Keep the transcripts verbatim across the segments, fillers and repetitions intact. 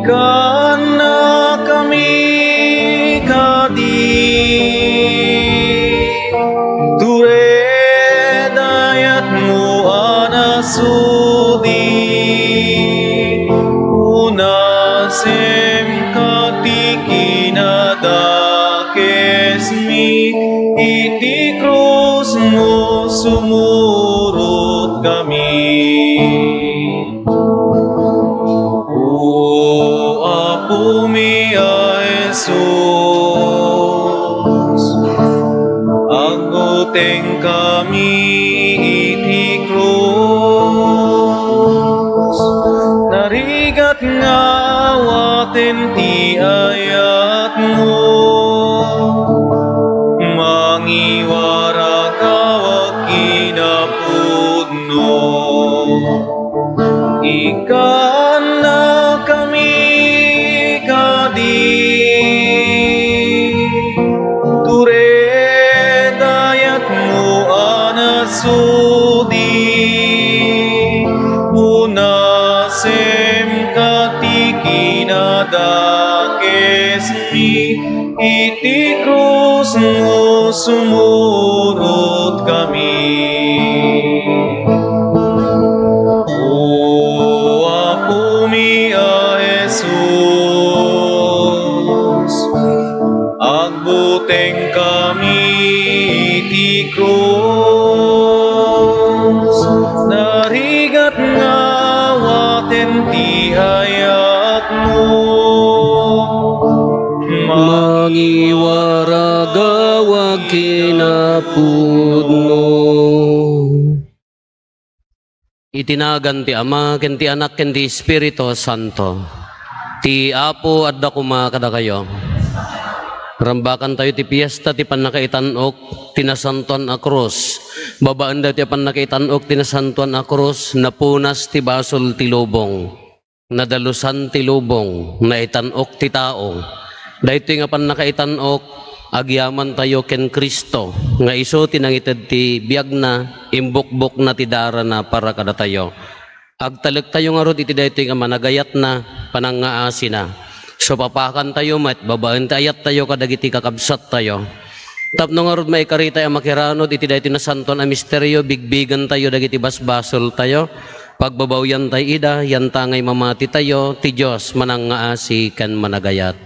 Kannakami kadi, ture dayatmo a nasudi, unasem ka ti kinadakesmi, iti krusmo sumurotkami. O Apomi a Jesus, agbutengkami iti krus. Narigat nga awaten ti ayatmo, mangiwaragawag kinapudno. Ikannakami kadi, ture dayatmo a nasudi, unasem ka ti kinadakesmi, iti krusmo sumurotkami. O Apomi a Jesus, agbutengkami iti krus, narigat nga awaten ti ayatmo, mangiwaragawag kinapudno. Iti nagan ti Ama, ken ti Anak, ken ti Espiritu Santo. Ti Apo adda koma kadakayo. Rambakantayo ti fiesta ti pannakaitan-ok ti Nasantoan a Krus. Babaen daytoy a pannakaitan-ok ti Nasantoan a Krus, napunas ti basol ti lubong. Nadalusan ti lubong, naitan-ok ti tao. Daytoy nga pannakaitan-ok, agyamantayo ken Cristo, nga isu ti nangited ti biagna, imbukbokna ti darana para kadatayo. Agtalektayo ngarud iti daytoy nga managayatna, panangngaasina. Supapakantayo met babaen ti ayattayo kadagiti kakabsattayo. Tapno ngarud maikaritay a makiranud iti daytoy nasantoan a misterio, bigbigantayo dagiti basbasoltayo, pagbabawiantay ida, yantangay mamatitayo, ti Dios manangngaasi ken managayat.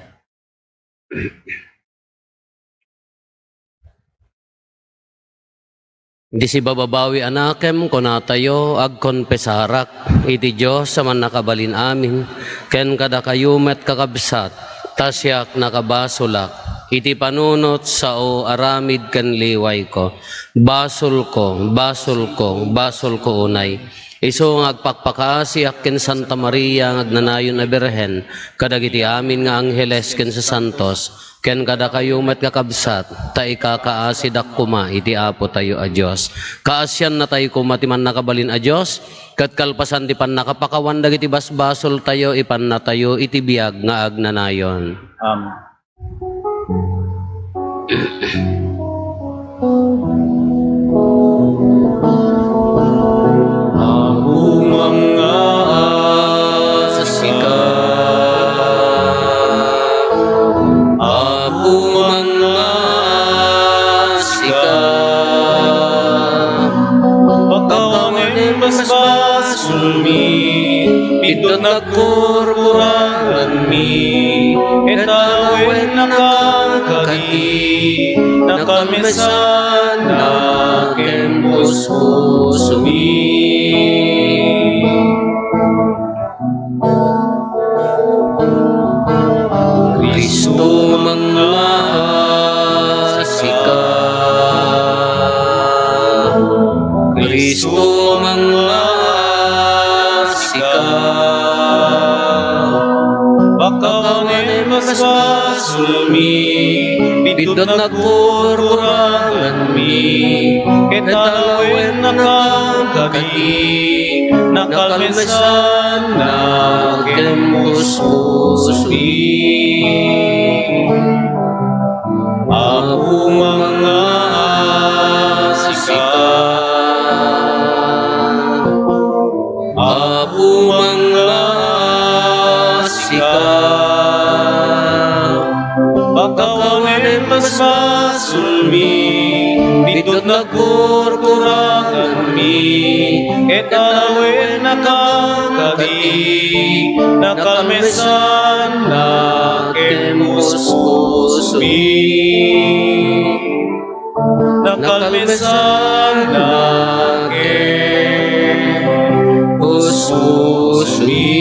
Iti sibababawi a nakem, kunatayo, agkonfesarak iti Dios a Mannakabalin-amin, ken kadakayo met, kakabsat, ta siak nakabasolak iti panunot sao aramid ken liwayko. Basolko, basolko, basolko unay. Isu nga agpakpakaasiak ken Santa Maria nga agnanayon a Birhen, kadagiti amin nga angheles ken sasantos, ken kadakayo met, kakabsat, ta ikakaasidak koma iti Apotayo a Dios. Kaasiannatayo koma ti Mannakabalin a Dios, ket kalpasan ti pannakapakawan dagiti basbasoltayo, ipannatayo iti biag nga agnanayon. Amen. Apo, mangngaaska. Apo, mangngaaska. Pakawanen basbasolmi, pidtot nagkurkuranganmi, ket alawennakam kadi, nakalmesanna ken puspusomi. Cristo, mangngaaska. Cristo, mangngaaska. Pakawanen basbasolmi, pidtot nagkurkuranganmi, ket alawennakam kadi, nakalmesanna ken puspusomi. Apo, mangngaaska. Apo, mangngaaska. Pakawanen basbasolmi, bitot nagkurkuranganmi, ket awen nakakadi, nakalmesanna ken pusposmi. Nakalmesanna ken pusposmi.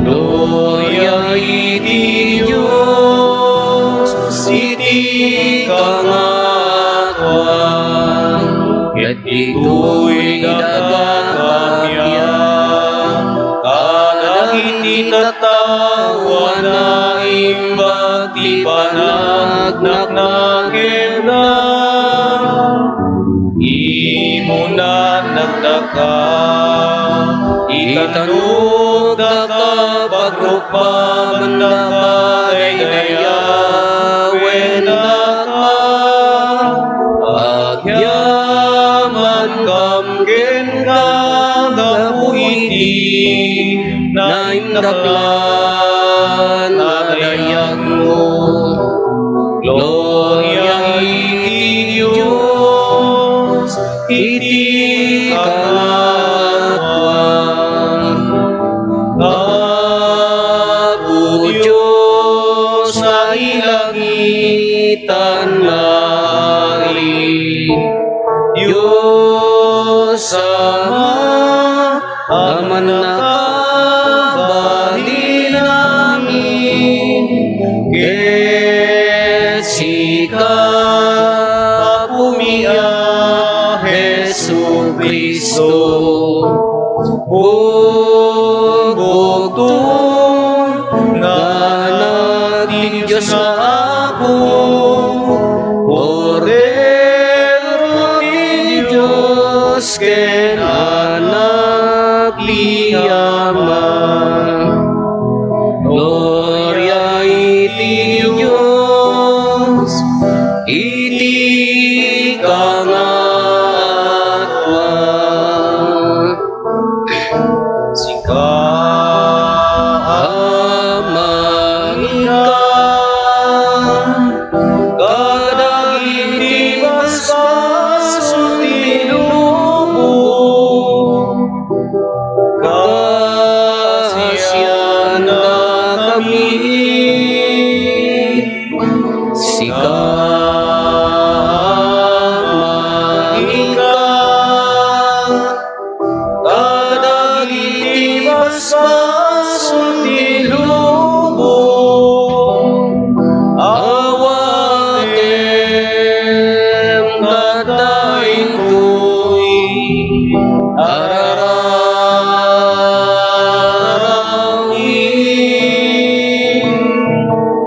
Gloria iti Dios iti kangatoan, ket ditoy daga kappia kadagiti tattao a naimbag ti panagnagnakna kenna. Imunan nagdaka, itanok daka bagrukba, mandaka daydayawen daka. Agyamankam kenka gapu iti naindaklan a dayagmo. Gloria iti Dios iti kangatoan. Apo Dios a ilangitan, Dios Ama, a mannakabalin amin, ket sika, Apomi a Jesu-Cristo, bugbugto nga Anak ti Dios nga Apo, Kordero ti Dios, ken Anak ti Ama. Gloria iti Dios iti kangatoan. Sika, Ama, ika kadagiti basbasol ti lubong, kasiannakami. Sika, Ama, ika kadagiti basbasol ti lubong, awatem kadaytoy a rararawin.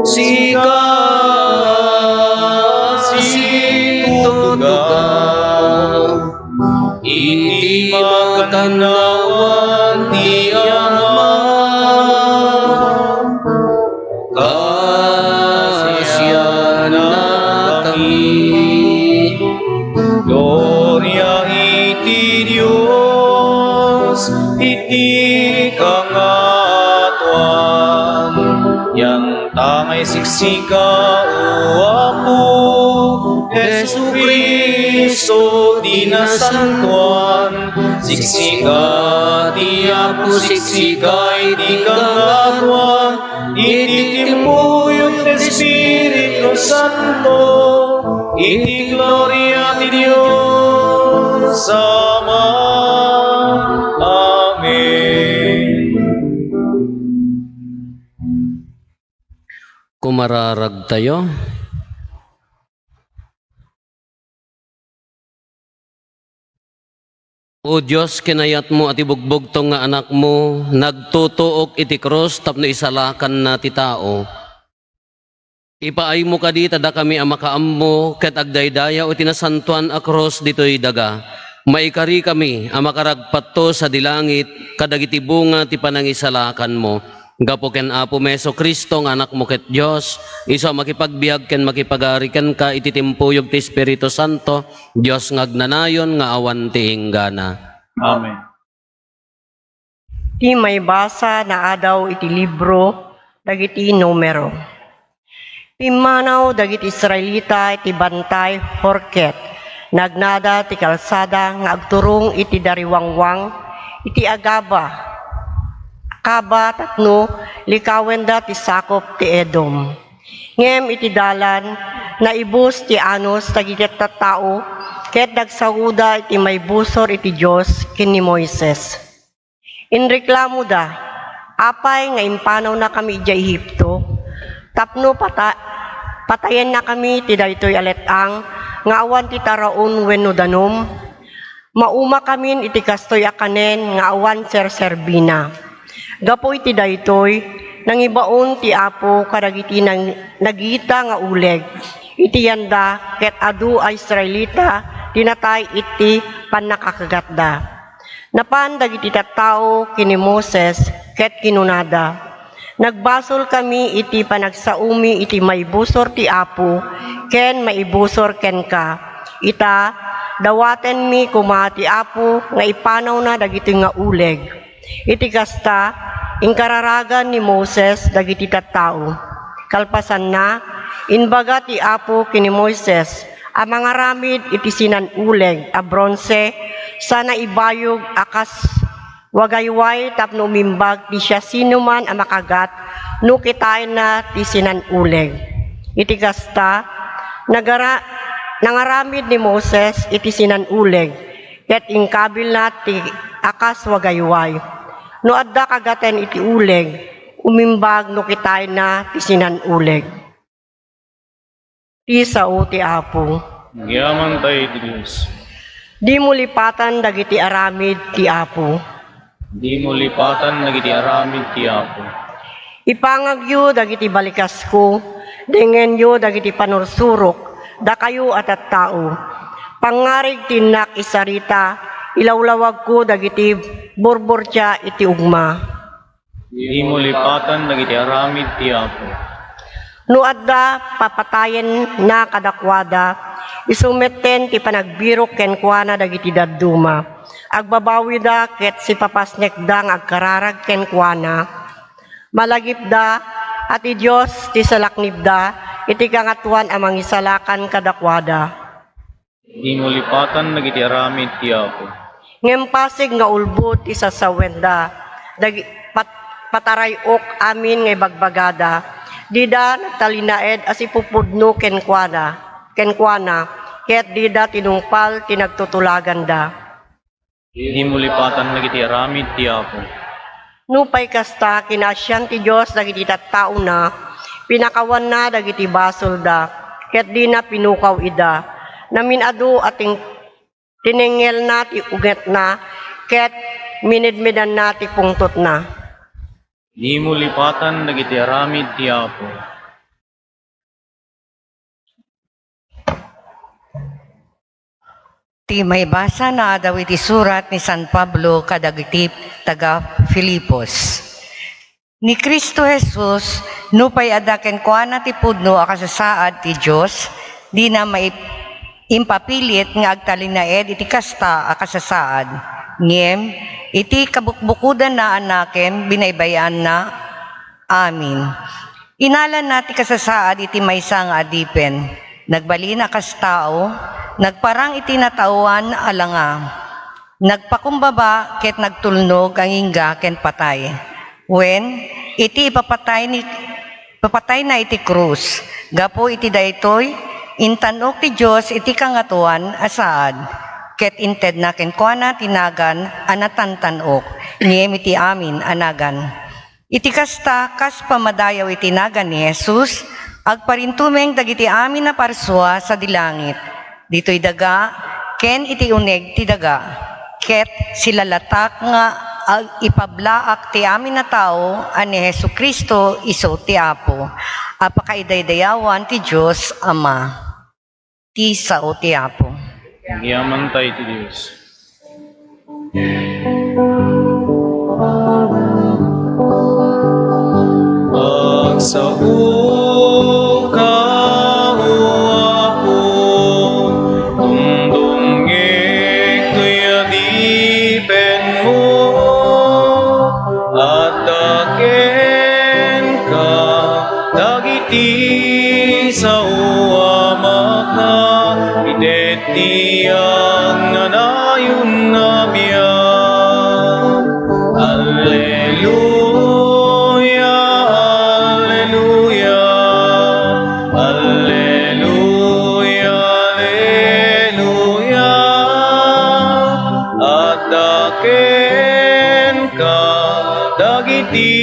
Sika, situtugaw iti makannawan ti Ama, kasiannakami. Gloria iti Dios iti kangatoan. Yantangay siksika, O Apo Jesu-Cristo, ti nasantoan. Siksika ti Apo, siksika iti kangatoan, iti timmuyog ti Espiritu Santo, iti gloria ti Dios Ama. Amen. Kumararagtayo. O Dios, kinayatmo a ti bugbugtong nga Anakmo nagtutuok iti krus tapno isalakanna ti tao. Ipaaymo kadi ta dakami a makaammo ket agdaydayaw iti nasantoan a krus ditoy daga, maikarikami a makaragpatto sadi langit kadagiti bunga ti panangisalakanmo. Gapu ken Apomi Jesu-Cristo nga Anakmo ket Dios, isu a makipagbiag ken makipagari kenka iti timpuyog ti Espiritu Santo, Dios nga agnanayon nga awan ti inggana. Amen. Ti maibasa naadaw iti libro dagiti Numero. Pimmanaw dagiti Israelita iti Bantay Horket. Nagnada ti kalsada nga agturong iti Dariwangwang iti Agaba, Akaba tapno likawenda ti sakup ti Edom. Ngem iti dalan, naibus ti anus dagiti tattao ket nagsaoda iti maibusor iti Dios ken ni Moises. Inreklamoda, "Apay nga impanawnakami idiay Egipto? Tapno pata-, patayennakami ti daytoy a let-ang nga awan ti taraon wenno danum? Maumakamin iti kastoy a kanen nga awan serserbina." Gapu iti daytoy, nangibaon ti Apo kadagiti nang-, nagita nga uleg iti yanda ket adu a Israelita ti natay iti pannakakagatda. Napan dagiti tattao ken ni Moses ket kinunada, "Nagbasolkami iti panagsaomi iti maibusor ti Apo ken maibusor kenka. Ita, dawatenmi koma ti Apo nga ipanawna dagitoy nga uleg." Iti kasta, inkararagan ni Moses dagiti tattao. Kalpasanna, imbaga ti Apo ken ni Moises a mangaramid iti sinan-uleg a bronse sana ibayog a kas wagayway tapno umimbag ti siasinoman a makagat no kitaenna ti sinan-uleg. Iti kasta, nagara-, nangaramid ni Moses iti sinan-uleg ket inkabilna ti a kas wagayway. No adda kagaten iti uleg, umimbag no kitaenna ti sinan-uleg. Ti sao ti Apo. Agyamankami iti Dios. Dimo lipatan dagiti aramid ti Apo. Dimo lipatan dagiti aramid ti Apo. Ipangagyo dagiti balikasko, dengngenyo dagiti panursurok, dakayo a tattao. Pangngarig ti innak isarita, ilawlawagko dagiti burburtia iti ugma. Dimo lipatan dagiti aramid ti Apo. No adda papatayenna kadakuada, isu metten ti panagbirok kenkuana dagiti dadduma. Agbabawida ket sipapasnekda nga agkararag kenkuana. Malagipda a ti Dios ti salaknibda iti Kangatoan a Mangisalakan kadakuada. Dimo lipatan dagiti aramid ti Apo. Ngem pasig nga ulbod ti sasawenda, dagi-, pat-, pataray-ok amin nga ibagbagada. Dida nagtalinaed a sipupudno kenkuana, kenkuana, ket dida tinungpal ti nagtutulaganda. Dimo lipatan dagiti aramid ti Apo. Nupay kasta, kinaasian ti Dios dagiti tattaona, pinakawanna dagiti basolda, ket dina pinukaw ida. Namin-adu a ting-, tinengngelna ti ungetna, ket minedmedanna ti pungtotna. Dimo lipatan dagiti aramid ti Apo. Ti maibasa naadaw iti surat ni San Pablo kadagiti taga-Filipos. Ni Cristo Jesus, nupay adda kenkuana ti pudno a kasasaad ti Dios, dina maip-, impapilit nga agtalinaed iti kasta a kasasaad. Ngem, iti kabukbukodanna a nakem, binaybay-anna amin. Inalanna ti kasasaad iti maysa nga adipen. Nagbalin a kas tao, nagparang iti nataoan a langa. Nagpakumbaba ket nagtulnog a ngingga ken patay. Wen, iti ipapatay ni, ipapatayna iti krus. Gapu iti daytoy, intan-ok ti Dios iti Kangatoan a saad, ket intedna kenkuana ti nagan a natantan-ok, ngem iti amin a nagan. Iti kasta, kas pammadayaw iti nagan ni Jesus, agparintumeng dagiti amin a parsua sadi langit, ditoy daga, ken iti uneg ti daga, ket silalatak nga ag-, ipablaak ti amin a tao a ni Jesu-Cristo isu ti Apo, a pakaidaydayawan ti Dios Ama. Ti sao ti Apo. Agyamankami iti Dios. Saoka, O Apo, dumdumngek toy adipenmo. Adda kenka dagiti sao a makaiteddi agnanayon a biag. Alleluia, alleluia, alleluia, alleluia. Adda kenka dagiti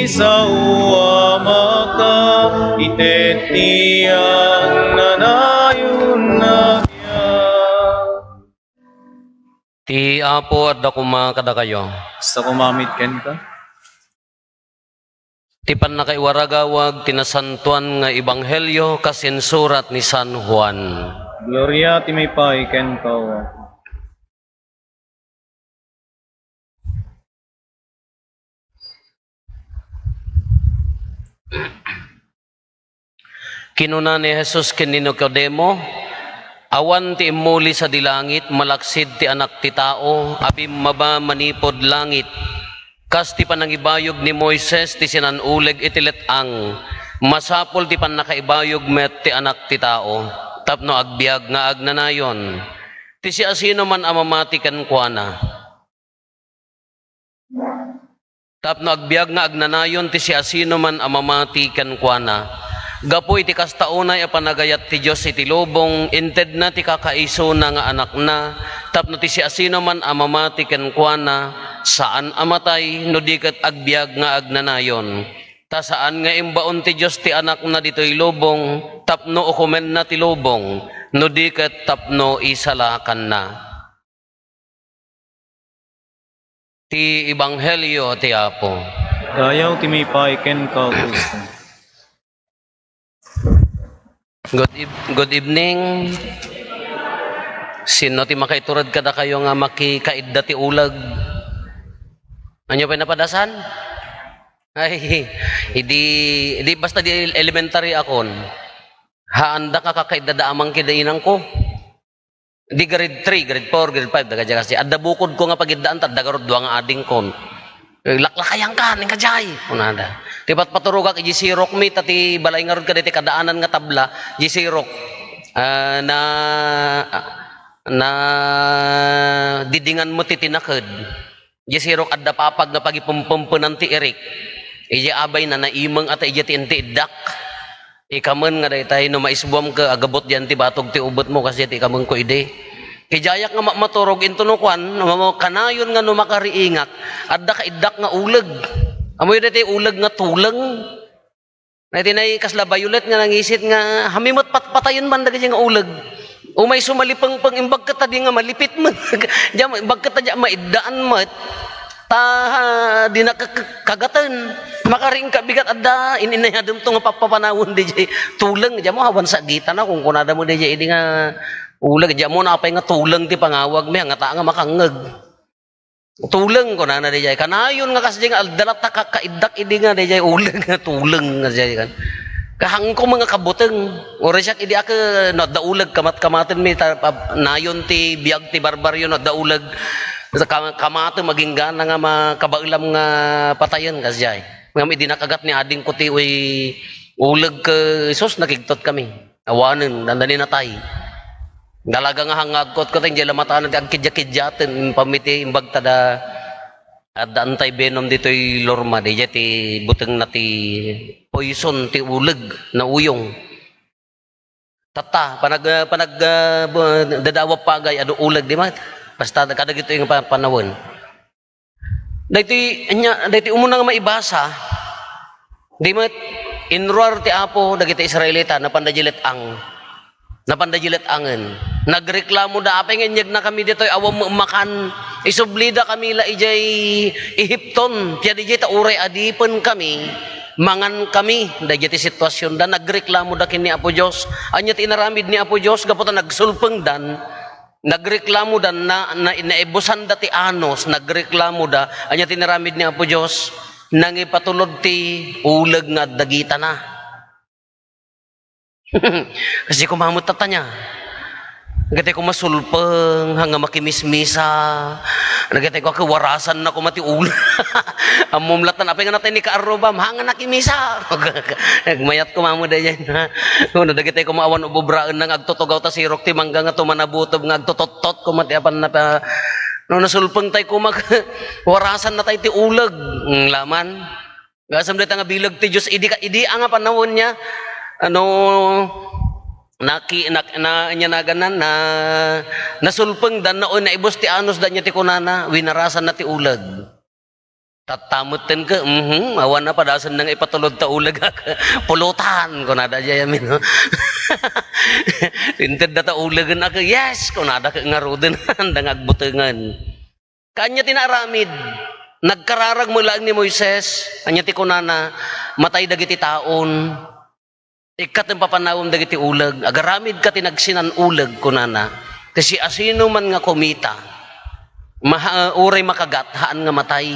sao a makaiteddi agnanayon a biag. Ti Apo adda koma kadakayo. Kasta koma met kenka. Ti pannakaiwaragawag ti nasantoan nga ebanghelio kas insurat ni San Juan. Gloria ti maipaay kenka, O Apo. Kinuna ni Jesus ken ni Nicodemo, "Awan ti immuli sadi langit malaksid ti Anak ti Tao a bimmaba manipud langit. Kas ti panangibayog ni Moises ti sinan-uleg iti let-ang, masapul ti pannakaibayog met ti Anak ti Tao tapno agbiag nga agnanayon ti siasinoman a mamati kenkuana." Tapno agbiag nga agnanayon ti siasinoman a mamati kenkuana. Gapu iti kasta unay a panagayat ti Dios iti lubong, intedna ti kakaisuna nga Anakna, tapno ti siasinoman a mamati kenkuana, saan a matay, no di ket agbiag nga agnanayon. Ta saan nga imbaon ti Dios ti Anakna ditoy lubong, tapno ukomenna ti lubong, no di ket tapno isalakanna. Ti Ebanghelio ti Apo. Dayaw ti maipaay kenka, Kristo. Good eve-, good evening. Sino ti makaiturod kadakayo nga makikaidda ti uleg? Ania pay napadasan? Ay, idi, idi basta di elementary akon. Haanda ka kakaidda da amang kida inangko. Di grade three, grade four, grade five, daga diay kasi. Adda bukodko nga pagiddaan, ta adda garud dua nga adingkon. Eh, "Laklakayan ka, ning ka diay," kunada. Ti patpaturogak, iji sirok mi, ta ti balay ngarud kadagiti kadaanan nga tabla, iji sirok. Ah, na, na didingan mo ti tinaked. Iji sirok adda papag nga pagipempempenan ti irik. Iji abayna naimeng a ta ija ti inti iddak. Ikamen nga daytay no maisbuam ket agabut dian ti batog ti ubetmo kas iti ikamenko idi. Ket diayak nga ma-, maturog intono kuan, no, kanayon nga no makariingak, adda kaiddak nga uleg. Ammoyo daytay uleg nga tuleng? Daytoy nay kasla violet nga nangisit nga, "Hami met patpatayen man dagiti nga uleg." Umay sumalipengpeng, imbag ket ta di nga malipit met. Diak, imbag ket ta diak maiddaan met. Ta, ha, di na ka-, ka-, kagaten. Makariing ka bigat adda, in-, inayademto nga pappapanawon diay tuleng. Diak mo, awan sagitana, kunkunada mo diay idi nga uleg. Diak mo, napay nga tuleng ti pangawag mi, nga ta nga makangngeg. Tuleng, kunana diay. Kanayon nga kasdiay nga aldaw latta ka-, kaiddak idi nga diay uleg nga tuleng nga diay kan. Kahangko nga kabuteng. Uray siak idi ak, no adda uleg, kamat-kamaten mi ta, pa-, nayon ti biag ti barbaryo no adda uleg. Ka-, kamaten, agingga nga makabaelam nga patayen kasdiay. Ngem idi nakagat ni adingko ti uy uleg ket sus, nakigtot kami. Awanen, dandani natay. Talaga nga hangagkot ko, diay la matanan ti agkidya-kidyaten, impamiti, imbag ta da, adda antay venom ditoy lurma, diay ti butengna ti poison, ti uleg, nauyong. Tatta, panag-, panag-, ah, bu-, dadawat pagay, adu uleg, di met? Basta kadagitoy nga pa-, panawen. Daytoy, anya, daytoy umuna nga maibasa, di met, inruar ti Apo dagiti Israelita, napanda diay let-ang. Napanda diay let-angen. Nagreklamo da, "Apay nga inyegna kami ditoy awan met makan? Isublida kami la idiay Ehipton. Piadi diay ta uray adipen kami, mangan kami." Daydiay ti situasionda, nagreklamo da ken ni Apo Dios. Anya ti inaramid ni Apo Dios? Gapu ta nagsulpengdan, nagreklamo da, na, na, naibusanda ti anus, nagreklamo da. Anya ti inaramid ni Apo Dios? Nangipatulod ti uleg nga adda gitana. Kasi kumamet tatanya. Dagiti koma sulpeng, nga makimismisa. Dagiti koma warasanna koma ti uleg. Ammom latta, apay nga natay ni kaarrubam, ha, nga nakimisa. Nagmayat koma met daydiay na. Wenno dagiti koma awan ububraenna nga agtutugaw ta sirok ti mangga nga tumanabutob nga agtutottot koma ti apan napa-, no nasulpeng tay koma, warasanna tay ti uleg. Mm, laman. Gasam dayta nga bileg ti Dios, idi ka, idi a nga panawen niya, ano, naki-, nak-, na, ania naganan, na, nasulpeng da, no, naibus ti anus da niya ti kunana, winarasan na ti uleg. Tattametten ka, mhm, awan na padasen na nga ipatulod ta uleg, pulutan, kunada diay amin, no? Inted da ta ulegen, aka, yes, kunada ka ngaruden, da nga agbutengen. Kaanya ti naaramid, nagkararag met laeng ni Moises, ania ti kunana, matay dagiti taon, ikkat ti papanawem dagiti uleg, agaramid ka ti nagsinan-uleg, kunana. Ti siasinoman nga kumita, maha-, uray makagat, haan nga matay.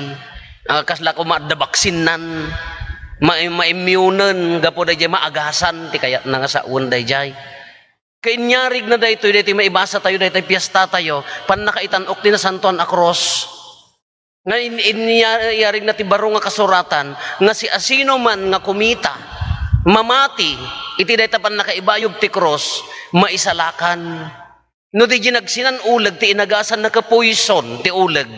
Ah, kasla koma adda baksinnan, ma-, maimmunen, gapu daydiay maagasan ti kayatna nga sawen daydiay. Kainyarigna daytoy, daytoy maibasa tayo, daytoy piesta tayo, pannakaitan-ok ti nasantoan a krus. Nga in-, inyarigna ti baro nga kasuratan, nga siasinoman nga kumita, mamati, iti dayta pannakaibayog ti krus, maisalakan. No di nagsinan-uleg ti inagasanna ket poison ti uleg,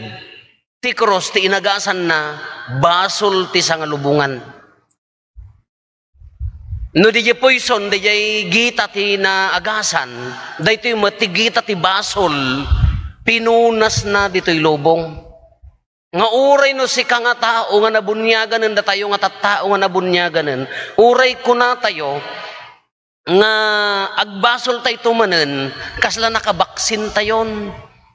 ti krus ti inagasanna, basol ti sangalubongan. No diay poison, diay gita ti naagasan, daytoy met ti gita ti basol, pinunasna ditoy lubong. Nga uray no sika nga tao nga nabuniaganen, datayo nga tattao nga nabuniaganen, uray kunatayo nga agbasoltayto manen, kasla nakabaksintayon.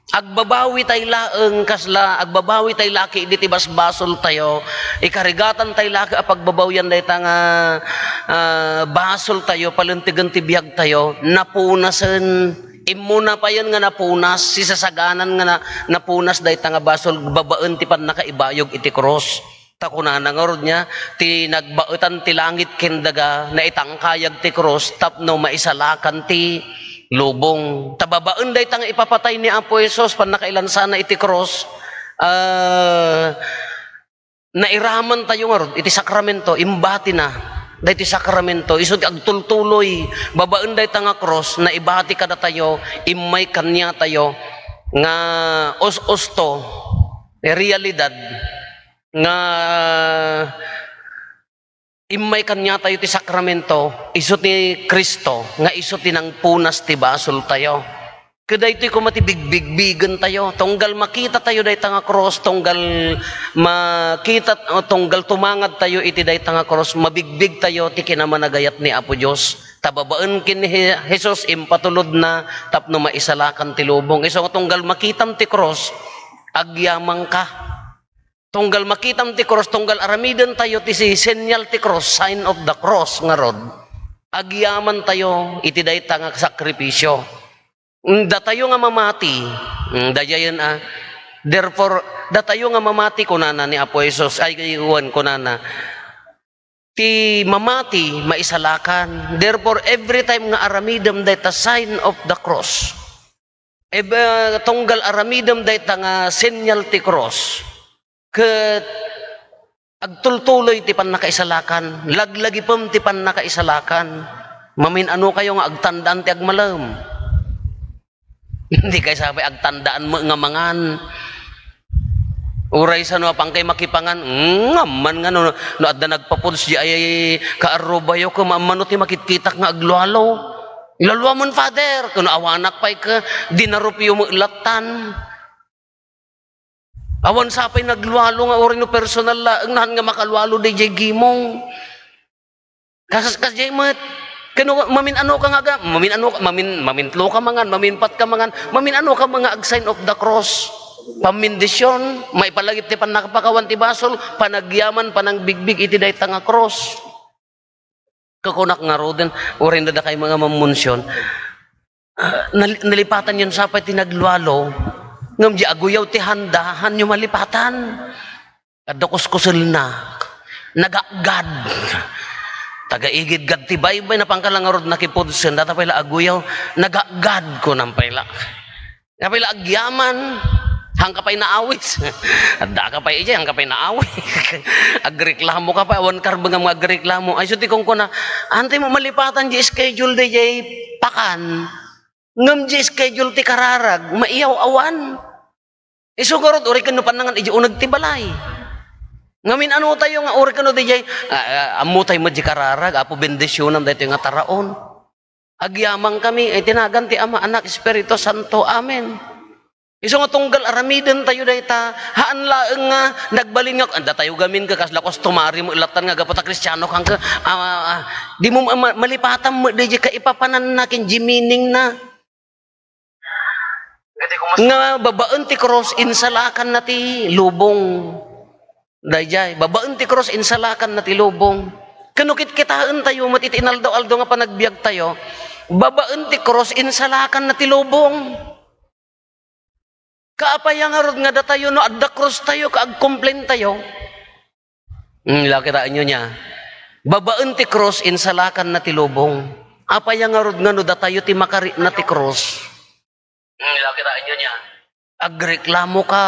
Agbabawitay laeng kasla, agbabawitay la ket diti basbasoltayo, ikarigatantay la ket a pagbabawian dayta nga, ah, basoltayo, palintegen ti biagtayo, napunasen. Immuna payen nga napunas, sisasaganan nga na-, napunas dayta nga basol babaen ti pannakaibayog iti krus. Ta kunana ngarud niya, ti nagbaetan ti langit ken daga, naitangkayag ti krus tapno maisalakan ti lubong. Ta babaen dayta nga ipapatay ni Apo Jesus, pannakailansana iti krus, ah, nairamantayo ngarud iti sakramento, imbatina daytoy sakramento, isu ti agtultuloy, babaen dayta nga krus, naibati kadatayo, immay kaniatayo nga us-usto, realidad, nga immay kaniatayo ti sakramento, isu ti Cristo, nga isu ti nangpunas ti basoltayo. Ket daytoy koma ti bigbigbigentayo. Tunggal makitatayo dayta nga krus, tunggal makita, o tunggal tumangadtayo iti dayta nga krus, mabigbigtayo ti kinamanagayat ni Apo Dios. Ta babaen ken ni Je-, Jesus, impatulodna tapno maisalakan ti lubong. Isu nga tunggal makitam ti krus, agyamanka. Tunggal makitam ti krus, tunggal aramidentayo ti si-, senyal ti krus, sign of the cross ngarud, agyamantayo iti dayta nga sakripisio. Mm, datayo nga mamati, mm, dayayen a. Therefore, datayo nga mamati, kunana ni Apo Jesus, ay, wen, kunana, ti mamati, maisalakan. Therefore, every time nga aramidem dayta sign of the cross, Eb-, ah, tunggal aramidem dayta nga senyal ti krus, ket agtultuloy ti pannakaisalakan, laglagipem ti pannakaisalakan, mamin-anokayo nga agtandaan ti agmalem. Dikay sapay agtandaan met nga mangan. Uray sano a pankay makipangan, mm, amman nga no, no adda nagpa-foods diay kaarrubayo, ket maammano ti makitkitak nga aglualo. Laluamon, Father, ken awanak pay ket dinarupyo met lattan. Awan sapay naglualo nga uray no personal laeng, nahan nga makalualo daydiay gimong. Kas-, kasdiay met. Ken no mamin-anoka nga aga-, mamin-anoka, mamin-, mamintloka mangan, maminpatka mangan, mamin-anoka nga ag-sign of the cross. Pammindision, maipalagip ti pannakapakawan ti basol, panagyaman, panangbigbig iti dayta nga krus. Kakunak ngaruden, uray no dakay nga mammunsion, ah, nal-, nalipatanyon sapay ti naglualo, ngem di aguyaw ti handa, hanyo malipatan. Adda kuskuselna. Nagakgad. Taga-igid gad ti baybay, napan ka la ngarud nakipudsen, data pay la aguyaw, nagakgad, kunam pay la. Nga pay la agyaman, hangka pay naawis. Adda ka pay idiay, hangka pay naawis. Agreklamo ka pay, awan karbengam nga agreklamo. Ay, so ti kunkuna, "Antay mo malipatan di schedule daydiay pakan. Ngem di schedule ti kararag, maiyaw-awan." Isu ngarud, uray ken no pannangan idi uneg ti balay. Ngamin, ano tayo nga uray ken no diay, ah, ah, ammo tayo met di kararag, Apo, bendisyonam daytoy nga taraon. Agyamankami, iti nagan ti Ama, Anak, Espiritu Santo. Amen. Isu nga tunggal aramiden tayo dayta, haan laeng nga nagbalin nga, "Adda tayo gamin ka, kasla customary mo ilatan nga gapu ta Kristiano kan ka." Ah, ah, ah. Di mo ma-, malipatan mo, di ka ipapananna ken di meaning na. Nga babaen ti krus, insalakanna ti lubong. Daydiay, babaen ti krus, insalakanna ti lubong. Ken no kitkitaen tayo met iti inaldaw-aldaw nga panagbiag tayo, babaen ti krus, insalakanna ti lubong. Kaapay a ngarud nga datayo no adda krus tayo, ka agcomplain tayo? Hmm, lakitaenyo nia. Babaen ti krus, insalakanna ti lubong. Apay a ngarud nga no datayo ti makarikna ti krus? Hmm, lakitaenyo nia. Agreklamo ka,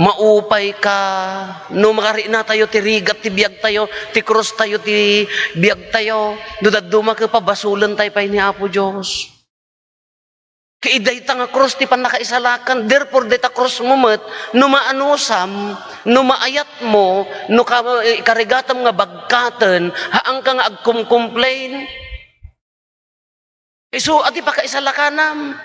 maupay ka, no makarikna tayo ti rigat ti biag tayo, ti krus tayo ti biag tayo, no dadduma ket pabasolen tayo pay ni Apo Dios. Ket dayta nga krus ti pannakaisalakan, therefore, dayta krus mo met, no maanusam, no maayatmo, no ka-, ikarigatam nga bagkaten, haanka nga agkumcomplain. Isu a ti pakaisalakanam.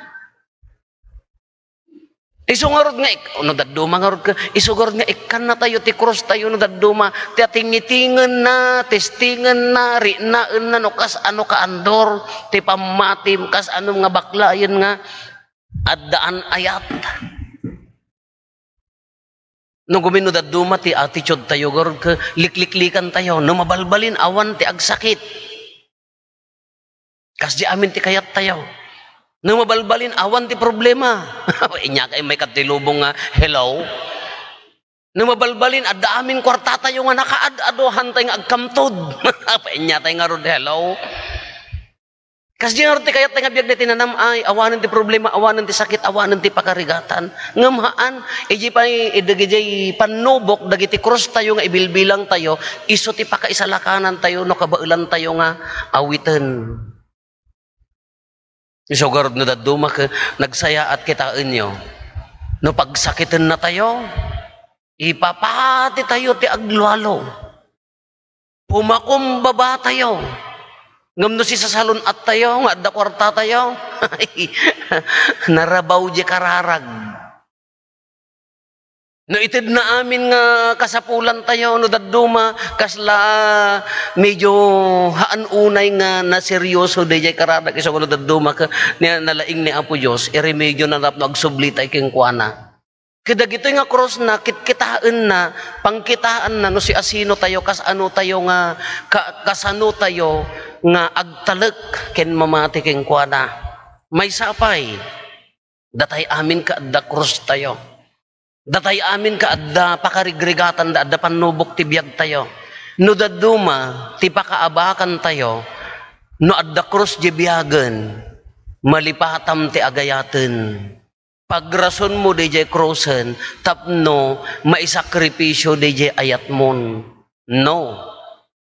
Isu ngarud nga ik-, no dadduma ngarud ka, isu ngarud nga ikkanna tayo ti krus tayo no dadduma, ti atingitingenna, testingenna, riknaenna, no kas ano ka andor, ti pammatim, kas ano nga baklayen nga addaan ayat. No gumin no dadduma ti attitude tayo, ngarud ka, likliklikan tayo, no mabalbalin, awan ti agsakit. Kasdi amin ti kayat tayo. No mabalbalin, awan ti problema. Inya kay may kadti lubong nga, "Hello?" No mabalbalin, adda amin kuarta tayo nga nakaad-ado, hantay nga agkamtod. Inya tay ngarud, "Hello?" Kasdi ngarud ti kayat tayo nga biag dayta nanam-ay, awanen ti problema, awanen ti sakit, awanen ti pakarigatan. Ngem haan, idi pay, idi, idiay pannubok, dagiti krus tayo nga ibilbilang tayo, isu ti pakaisalakanan tayo, no kabaelan tayo nga awiten. Isu ngarud no dadduma ket nagsayaat kitaenyo. No pagsakiten na tayo, ipapati tayo ti aglualo. Pumakumbaba tayo. Ngem no sisasalun-at tayo nga adda kuarta tayo, narabaw di kararag. No itedna amin nga kasapulan tayo, no dadduma, kasla medyo haan unay nga naseryoso daydiay kararag isu nga no dadduma ket ni, nalaing ni Apo Dios, iremedyo na tapno agsubli tayo kenkuana. Ket dagitoy nga krusna, kitkitaenna, pangkitaanna no siasino tayo, kas ano tayo nga, ka-, kasano tayo nga agtalek ken mamati kenkuana. Maysa pay, datay amin ket adda krus tayo. Datay amin ket adda pakarigrigatan, adda pannubok ti biag tayo. No dadduma ti pakaabakan tayo, no adda krus di biagen, malipatam ti agayaten. Pagrasonmo daydiay krusen tapno maisakripisio daydiay ayatmon. No.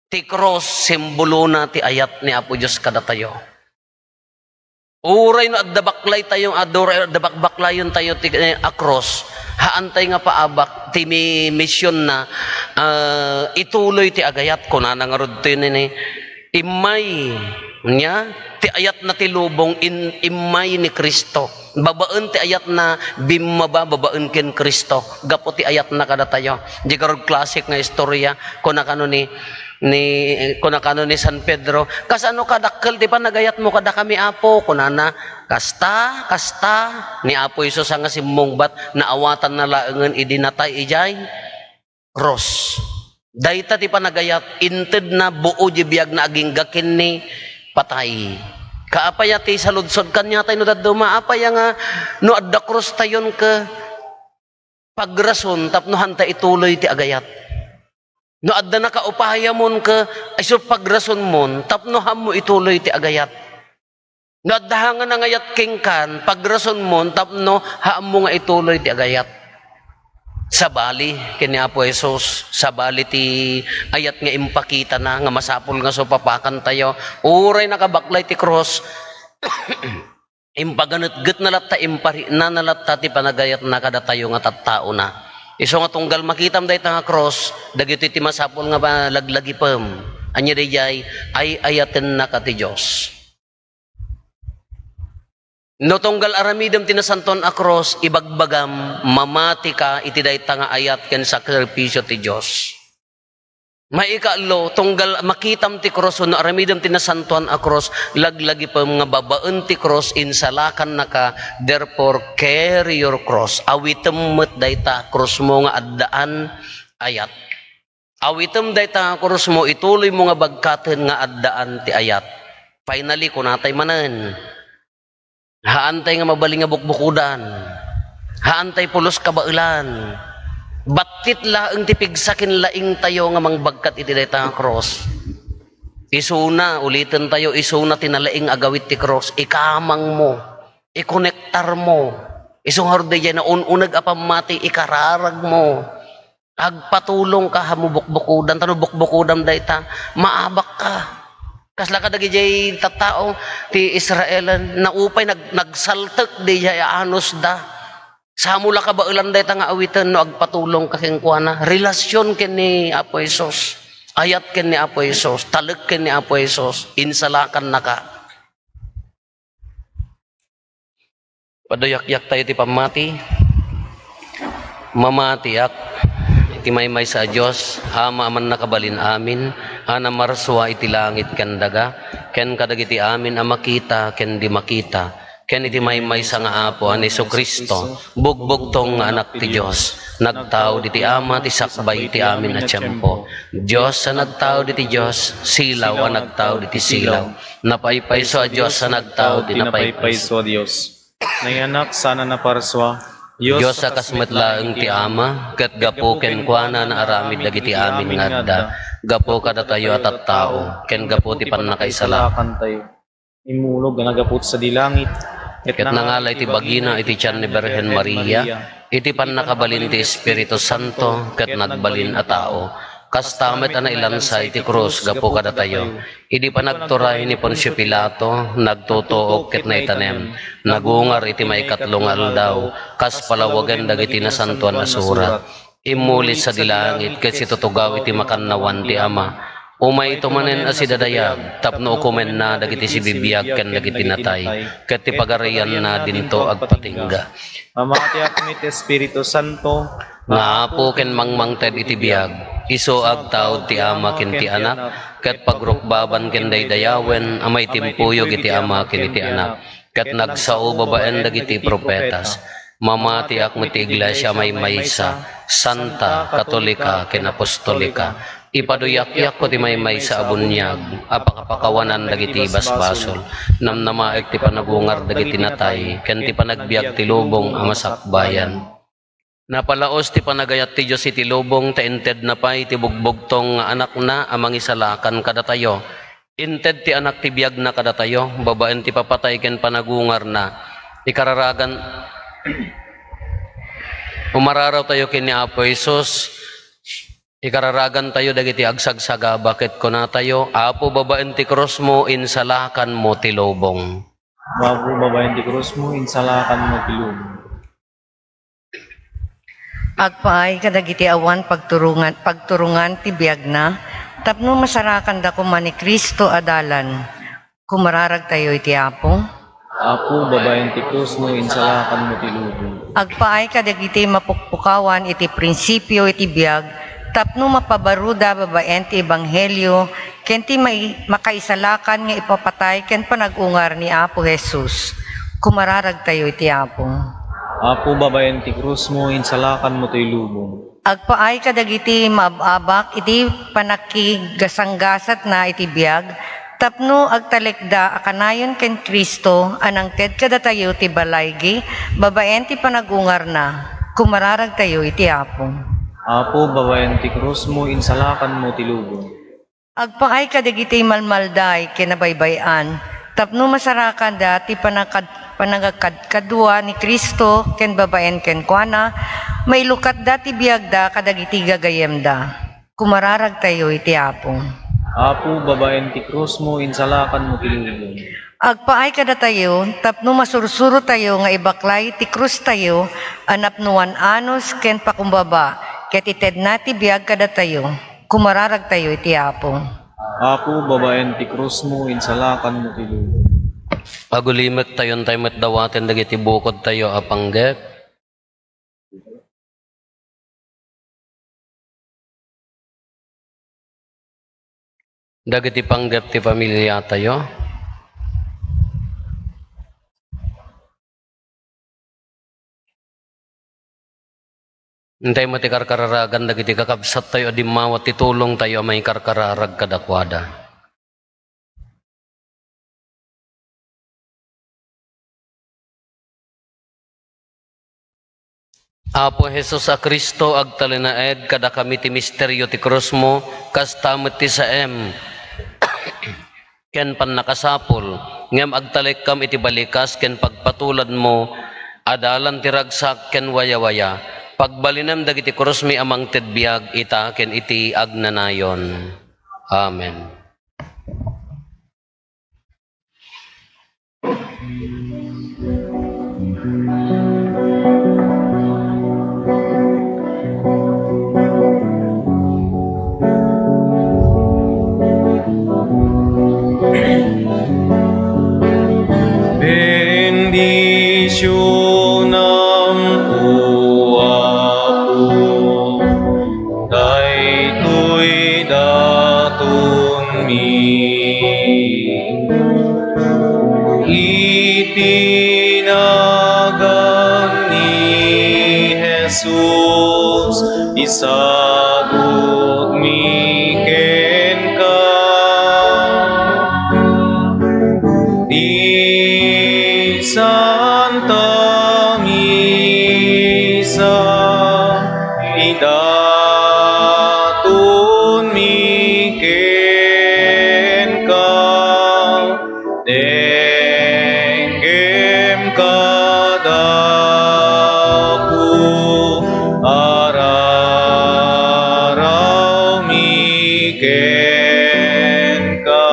Ti krus, simbolona ti ayat ni Apo Dios kadatayo. Uray no adda baklay tayo, adda, adda bakbaklayon tayo ti, eh, a krus, haan tay nga paabak ti mi-, mision na, ah, ituloy ti agayat, kunana ngarud ti nini, immay, nia, ti ayatna ti lubong in-, immay ni Cristo. Babaen ti ayatna, bimmaba babaen ken Cristo. Gapu ti ayatna kadatayo. Di karud klasik nga istorya, kuna kano ni, ni, kuna kano ni San Pedro, "Kasano kadakkel ti panagayatmo kadakami, Apo?" Kunana, "Kasta, kasta." Ni Apo Jesus a nga simmungbat, naawatanna laengen idi natay idiay krus. Dayta ti panagayat, intedna buo di biagna agingga ken ni patay. Kaapay a ti saludsod kaniatay no dadduma, apay a nga no adda krus tayon ke, pagrason tapno haanta ituloy ti agayat. No adda nakaupayamonka, isu pagrasonmon tapno haanmo ituloy ti agayat. No adda nga nangayat kenkan, pagrasonmon tapno haanmo nga ituloy ti agayat. Sabali ken ni Apo Jesus, sabali ti ayat nga impakitana nga masapul nga supapakantayo. Uray nakabaklay ti krus, impaganetgetna latta, impariknana latta ti panagayatna kadatayo nga tattaona. Isu nga tunggal makitam dayta nga krus, dagitoy ti masapul nga ma-, laglagipem. Ania daydiay? Ay-ayatennaka ti Dios. No tunggal aramidem ti nasantoan a krus, ibagbagam, mamatika iti dayta nga ayat ken sakrifisio ti Dios. Maikatlo, tunggal makitam ti krus wenno aramidem ti nasantoan a krus, laglagipem nga babaen ti krus, insalakannaka, therefore, carry your cross. Awitem met dayta krusmo nga addaan ayat. Awitem dayta nga krusmo, ituloymo nga bagkaten nga addaan ti ayat. Finally, kunatay manen, haantay nga mabalin nga bukbukodan. Haantay pulos kabaelan. Battit laeng ti pigsa ken laingtayo nga mangbagkat iti dayta nga krus. Isuna, ulitentayo, isuna ti nalaing agawid ti krus. Ikamangmo, ikonektarmo. Isu ngarud daydiay naun-uneg a pammati, ikararagmo. Agpatulongka, haanmo bukbukodan, ta no bukbukodam dayta, maabakka. Kasla kadagidiay tattao ti Israel, naupay nag-, nagsaltek daydiay a anusda. Samo la kabaelan dayta nga awiten no agpatulongka kenkuana. Relasyon ken ni Apo Jesus. Ayat ken ni Apo Jesus. Talek ken ni Apo Jesus. Insalakannaka. Paduyakyaktayo ti pammati. Mamatiak iti maymaysa a Dios, Ama a mannakabalin amin, a namarsua iti langit ken daga, ken kadagiti amin a makita ken di makita, ken iti maymaysa nga Apo a ni Jesu-Cristo, bugbugtong nga Anak ti Dios, nagtaud iti Ama ti sakbay iti amin a tiempo. Dios a nagtaud iti Dios, silaw a nagtaud iti silaw. Napaypayso a Dios a nagtaud iti napaypayso a Dios. Nayanak sana naparsua. Dios a kas met laeng ti Ama, ket gapu kenkuana naaramid dagiti amin nga adda. Gapu kadatayo a tattao, ken gapu ti pannakaisalakantayo. Immulog a naggapu sadi langit, ket nangala iti bagina iti tian ni Birhen Maria, iti pannakabalin ti Espiritu Santo, ket nagbalin a tao. Kasta met a nailansa iti krus gapu kadatayo. Idi panagturay ni Poncio Pilato, nagtutuok ket naitanem, nagungar iti maikatlo nga aldaw, kas palawagen dagiti Nasantoan a Surat. Immuli sadi langit ket situtugaw iti makannawan ti Ama. Umayto manen a sidadayag tapno ukomenna dagiti sibibiag ken dagiti natay, ket ti pagarianna dinto agpatingga. Mamatiak met ti Espiritu Santo, nga Apo ken mangmangted iti biag, isu agtaud ti Ama ken ti Anak, ket pagrukbaban ken daydayawen a maitimpuyog iti Ama ken iti Anak, ket nagsao babaen dagiti profetas. Mamatiak met ti iglesia a maymaysa, santa, katolika, ken apostolika. Ipaduyakyakko ti maymaysa a buniag a pakapakawanan dagiti basbasol. Namnamaek ti panagungar dagiti natay ken ti panagbiag ti lubong a masakbayan. Napalaos ti panagayat ti Dios iti lubong ta intedna pay ti bugbugtong nga Anakna a mangisalakan kadatayo. Inted ti Anak ti biagna kadatayo, babaen ti papatay ken panagungarna. Ikararagan-, umararawtayo ken ni Apo Jesus. Ikararagantayo dagiti agsagsagaba ket kunatayo, Apo, babaen ti krusmo, insalakanmo ti lubong. Apo, babaen ti krusmo, insalakanmo ti lubong. Agpaay kadagiti awan pagturungan, pagturungan ti biagna, tapno masarakan da koma ni Cristo a dalan. Kumararagtayo iti Apo. Apo, babaen ti krusmo, insalakanmo ti lubong. Agpaay kadagiti mapukpukawan iti prinsipio iti biag, tapno mapabaruda babaen ti ebanghelio ken ti mai-, makaisalakan nga ipapatay ken panagungar ni Apo Jesus. Kumararagtayo iti Apo. Apo, babaen ti krusmo, insalakanmo ti lubong. Agpaay kadagiti maab-abak iti panakigasanggasatna iti biag, tapno agtalekda a kanayon ken Cristo a nangted kadatayo ti balaygi babaen ti panagungarna. Kumararagtayo iti Apo. Apo, babaen ti krusmo, insalakanmo ti lubong. Agpaay kadagiti malmalday ken nabaybay-an, tapno masarakanda ti panakad-, panangakadkadua ni Cristo ken babaen kenkuana, mailukatda ti biagda kadagiti gagayemda. Kumararagtayo iti Apo. Apo, babaen ti krusmo, insalakanmo ti lubong. Agpaay kadatayo tapno masursurotayo nga ibaklay ti krustayo a napnoan anus ken pakumbaba, ket itedna ti biag kadatayo. Kumararagtayo iti Apo. Apo, babaen ti krusmo, insalakanmo ti lubong. Agulimektayon tayo met dawaten dagiti bukodtayo a panggep. Dagiti panggep ti pamiliatayo. Intay met ti karkararagan dagiti kakabsattayo a dimmawat ti tulongtayo a maikarkararag kadakuada. Apo Jesus a Cristo, agtalinaed kadakami ti misterio ti krusmo, kasta met ti saem ken pannakasapul, ngem agtalekkam iti balikas ken pagpatuladmo a dalan ti ragsak ken wayawaya. Pagbalinem dagiti krusmi a mangted biag ita ken iti agnanayon. Amen. Bendicionam, O Apo, daytoy datonmi. Iti nagan ni Jesus, isagutmi kenka. Ti Santa Misa, idatonmi kenka. Denggem kadaku, ararawmi kenka.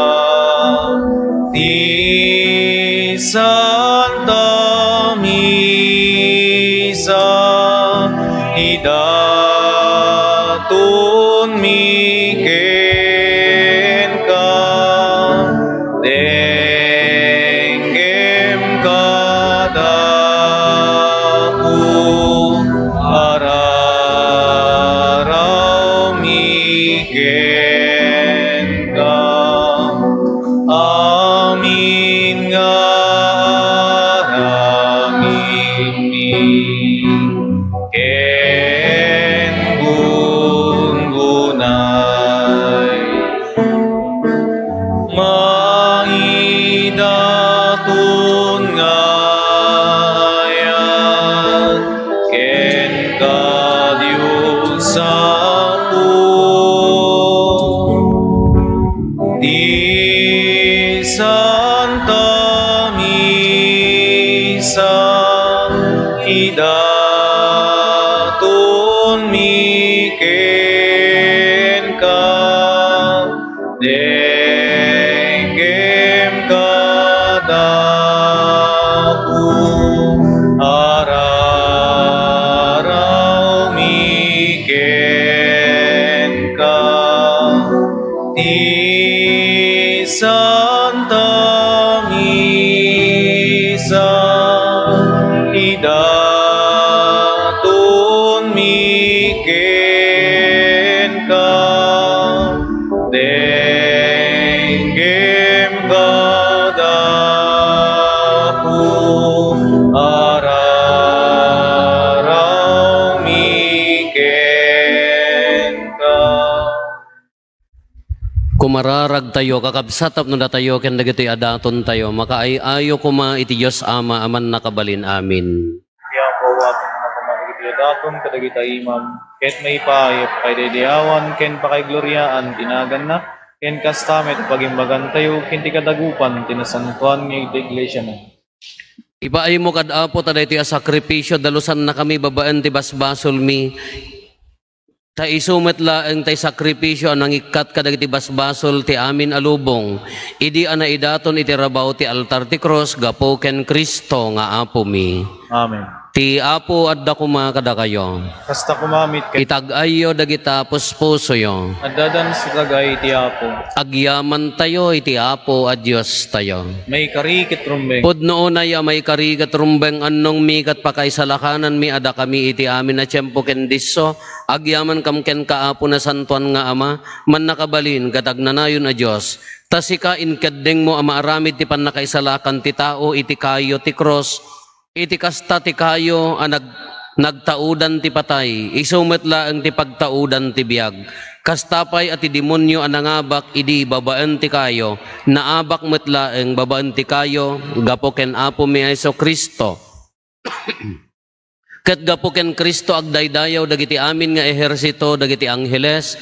Ti Santa Misa, idatonmi kenka. Denggem kadaku, ararawmi kenka. Amin nga aramidmi ken gunggunay. Maidaton nga ayat kenka, Dios Apo. Ti Santa Misa, idatonmi kenka. Denggem kadaku, ararawmi kenka. Ti Santa Misa, idatonmi kenka. Denggem kadaku, ararawmi kenka. Kumararagtayo, kakabsat, tapno datayo ken dagitoy a datontayo, makaay-ayo koma iti Dios Ama a Mannakabalin-amin. Ti Apo, awatenna koma dagiti Akum kadagita imam, ket maipaayup pay daydi awan ken pakaigloriaan ti naganna, ken kasta met pagimbagantayo ken ti kadagupan ti nasantoan nga iti iglesiana. Ipaaymo kad Apo ta daytoy a sakripisio, dalusannakami babaen ti basbasolmi. Ta isu met laeng tay sakripisio a nangikkat kadagiti basbasol ti amin a lubong, idi a naidaton iti rabaw ti altar ti krus gapu ken Cristo nga Apomi. Amen. Ti Apo adda koma kadakayo. Kasta koma met ket. Itag-ayyo dagita puspusoyo. Addadan sitag-ay ti Apo. Agyamantayo iti Apo a Diostayo. Maikari ket rumbeng. Pudno unay a maikari ket rumbeng, annongmi ket pakaisalakananmi a dakami iti amin a tiempo ken disso, agyamankam kenka, Apo, Nasantoan nga Ama, mannakabalin ket agnanayon a Dios. Ta sika, inkeddengmo a maaramid ti pannakaisalakan ti tao iti kayo ti krus. Iti kasta ti kayo a nag-, nagtaudan ti patay, isu met laeng ti pagtaudan ti biag. Kasta pay a ti demonio a nangabak idi babaen ti kayo, naabak met laeng babaen ti kayo gapu ken Apomi a Jesu-Cristo. Ket gapu ken Cristo, agdaydayaw dagiti amin nga ehersito dagiti angheles,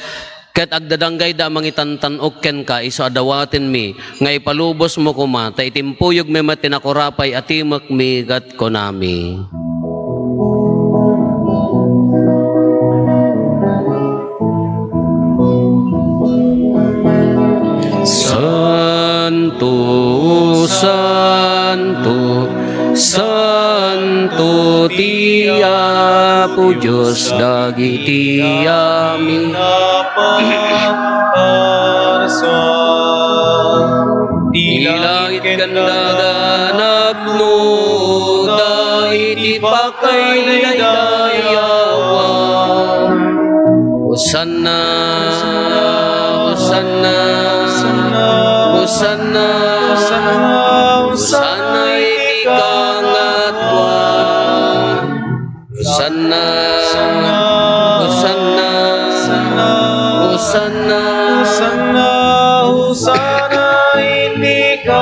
ket agdadanggayda a mangitantan-ok kenka isu a dawatenmi nga ipalubosmo koma, ta itimpuyogmi met ti nakurapay a timekmi ket kunami: Santo, santo, santo ti Apo Dios dagiti amin. Ti langit ken daga napnoda iti pakaidayawan. Hosanna, Hosanna, Hosanna, Hosanna iti kangatoan. Hosanna, Hosanna, Hosanna, Hosanna iti kangatoan.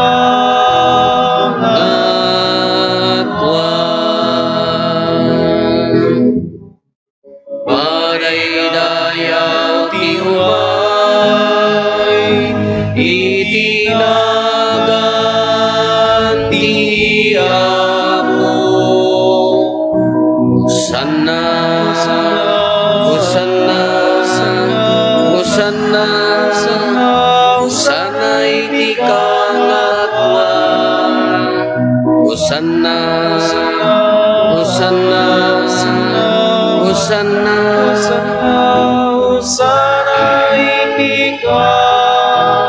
Madaydayaw ti umay iti nagan ti Apo. Hosanna, Hosanna, Hosanna, Hosanna iti kangatoan. Hosanna, Hosanna, Hosanna, Hosanna iti kangatoan.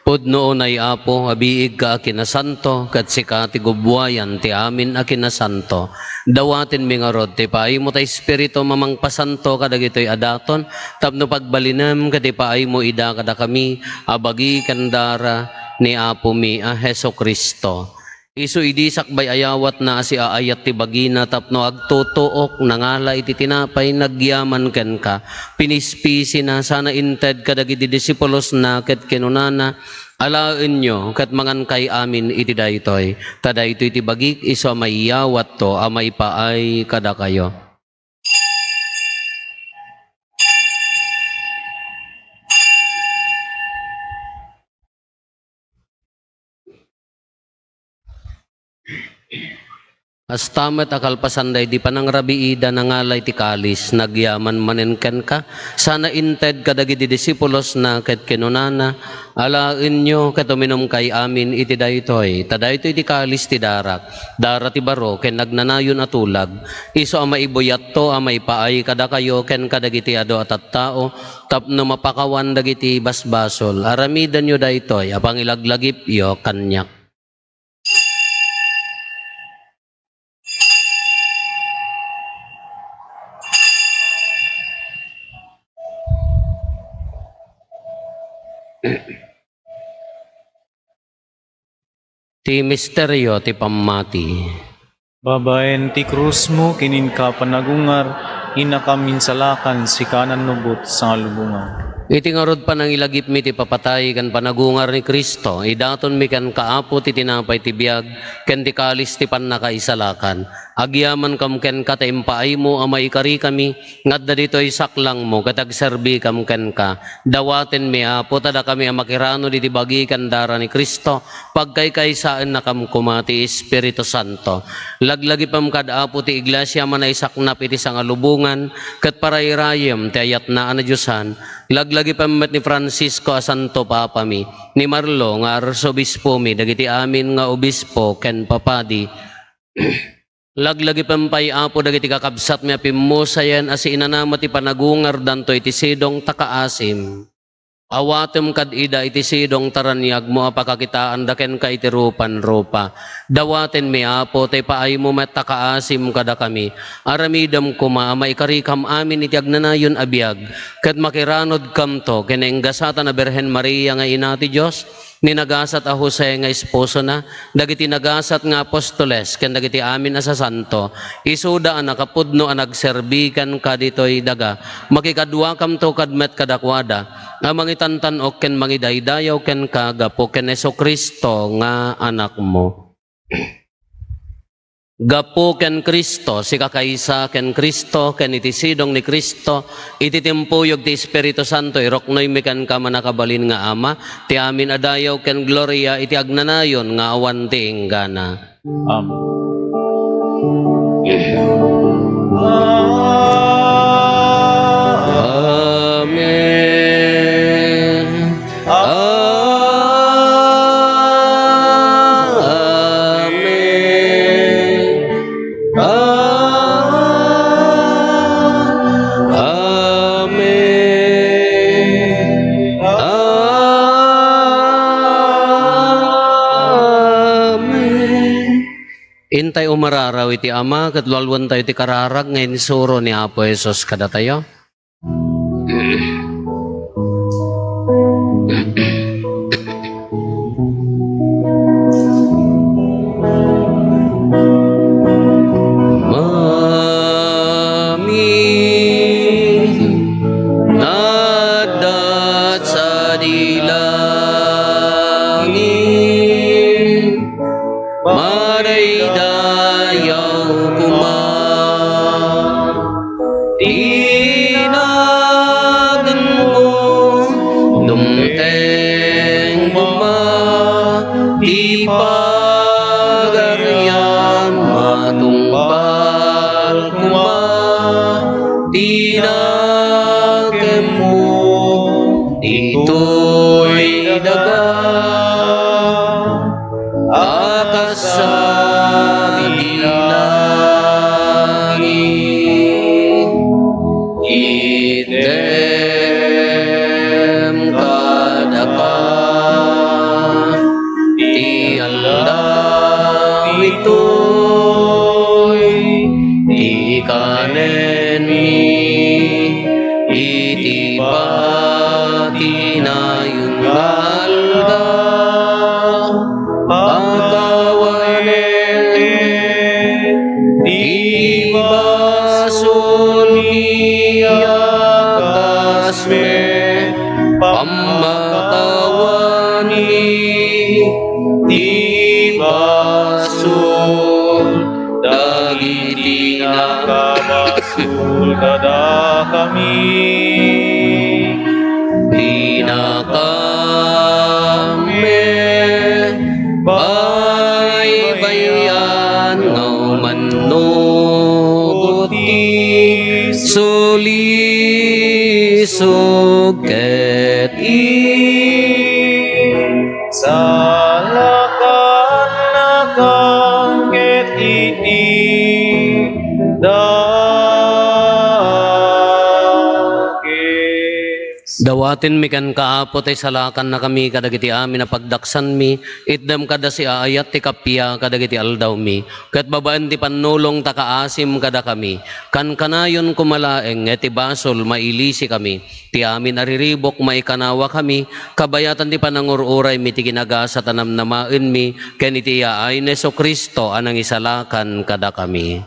Pudno unay, Apo, a biigka a kinasanto, ket sika ti gubbuayan ti amin a kinasanto. Dawatenmi ngarud ti ipaaymo ti Espiritum a mangpasanto kadagitoy a daton, tapno pagbalinem ket ipaaymo ida kadakami a bagi ken dara ni Apomi a Jesu-Cristo. Isu idi sakbay a yawatna a siaayat ti bagina tapno agtutuok, nangala iti tinapay, nagyaman kenka, pinispisina, sana inted kadagiti disipulosna, ket kinunana: Alaenyo ket mangankay amin iti daytoy, ta daytoy ti bagik isu a maiyawatto a maipaay kadakayo. Kasta met a kalpasan daydi panangrabiida, nangala iti kalis, nagyaman manen kenka, sana inted kadagiti disipulosna, ket kinunana: Alaenyo ket uminumkay amin iti daytoy, ta daytoy ti kalis ti darak, dara ti baro ken nagnanayon a tulag, isu a maibuyatto a maipaay kadakayo ken kadagiti adu a tattao, tapno mapakawan dagiti basbasol. Aramidenyo daytoy a pangilaglagipyo kaniak. Ti misterio ti pammati. Babaen ti krusmo ken inka panagungar, innakam insalakan, sika a nannubot sangalubongan. Iti ngarud panangilagipmi ti papatay ken panagungar ni Cristo, idatonmi kenka, Apo, ti tinapay ti biag ken ti kalis ti pannakaisalakan. Agyamankam kenka ta impaaymo a maikarikami nga adda ditoy saklangmo ket agserbikam kenka. Dawatenmi, Apo, ta dakami a makiranod iti bagi ken dara ni Cristo, pagkaykaysaennakam koma ti Espiritu Santo. Laglagipem kad Apo ti iglesia a manaisaknap iti sangalubongan ket parairayem ti ayatna a nadiosan. Laglagipem met ni Francisco a Santo Papami, ni Marlo nga Arsobispomi, dagiti amin nga obispo ken papadi. Laglagipem pay, Apo, dagiti kakabsatmi a pimmusayen a siinanama ti panagungardanto iti sidong ta kaasim. Awatem kad ida iti sidong ta raniagmo a pakakitaanda kenka iti rupan-rupa. Dawatenmi, Apo, ta ipaaymo met ta kaasim kadakami. Aramidem koma a maikarikam amin iti agnanayon a biag, ket makiranodkamto ken nainggasatan a Birhen Maria nga Ina ti Dios, ni nagasat a Jose nga esposona, dagiti nagasat nga apostoles, ken dagiti amin a sasanto. Isuda a nakapudno a nagserbi kenka ditoy daga, makikaduakamto kad met kadakuada, a mangitantan-ok ken mangidaydayaw kenka gapu ken Jesu-Cristo nga Anakmo. Gapu ken Cristo, sikakaysa ken Cristo, ken iti sidong ni Cristo, iti timpuyog ti Espiritu Santo, iruknoymi kenka, mannakabalin nga Ama, ti amin a dayaw ken gloria iti agnanayon nga awan ti inggana. Amen. Amen. Amen. Amen. Amen. Intay umararaw iti Ama, ket lualuentayo ti kararag nga insuro ni Apo Jesus kadatayo. Amin. Adda sadi langit. Madaydayaw koma ti naganmo, dumteng koma ti pagariam, matungpal koma ti nakemmo ditoy daga. A kas sadi langit, itdem kadaka ti aldaw itoy, ti kanenmi iti patinayon nga aldaw. Pakawanen ti basolmi a kas met pammakawani ti basol dagiti nakabasol kadakami. Dinakam met baybay-an nga umannugot ti sulisog ket i- Salakannakam ket iti dakes. Dawatenmi kenka, Apo, ta isalakannakami kadagiti amin a pagdaksanmi, itdem kad a siaayat ti kappia kadagiti aldawmi, ket babaen ti pannulong ta kaasim kadakami, kankanayon koma laeng nga iti basol mailisikami. Ti amin a riribuk, maikanawakami, kabayatan ti panangur-uraymi ti kinagasat a namnamaenmi, ken iti yaay ni Jesu-Cristo a nangisalakan kadakami.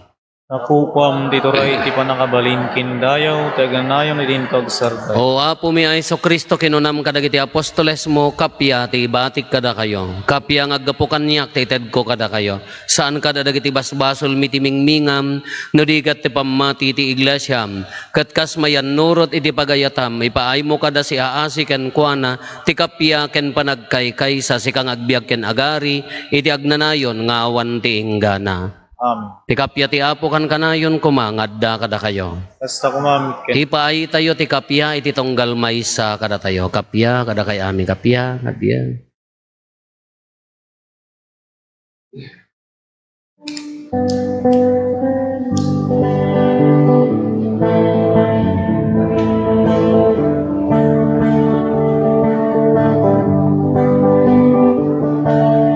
Nakukuam ti turay ti pannakabalin ken dayaw ti agnanayon iti inkagsarday. O Apomi a Jesu-Cristo, kinunam kadagiti apostolesmo, "Kappia ti ibatik kadakayo. Kappia nga aggapu kaniak ti itedko kadakayo." Saan kada dagiti basbasolmi ti mingmingam, no di ket ti pammati ti iglesiam. Ket kas mayannurot iti pagayatam, ipaaymo kada siaasi kenkuana ti kappia ken panagkaykaysa, sika nga agbiag ken agari iti agnanayon nga awan ti inggana. Amen. Ti kappia ti Apo kankanayon koma nga adda kadakayo. Kasta koma met ken. Ipaaytayo ti kappia iti tunggal maysa kadatayo. Kappia kadakay amin, kappia, kappia.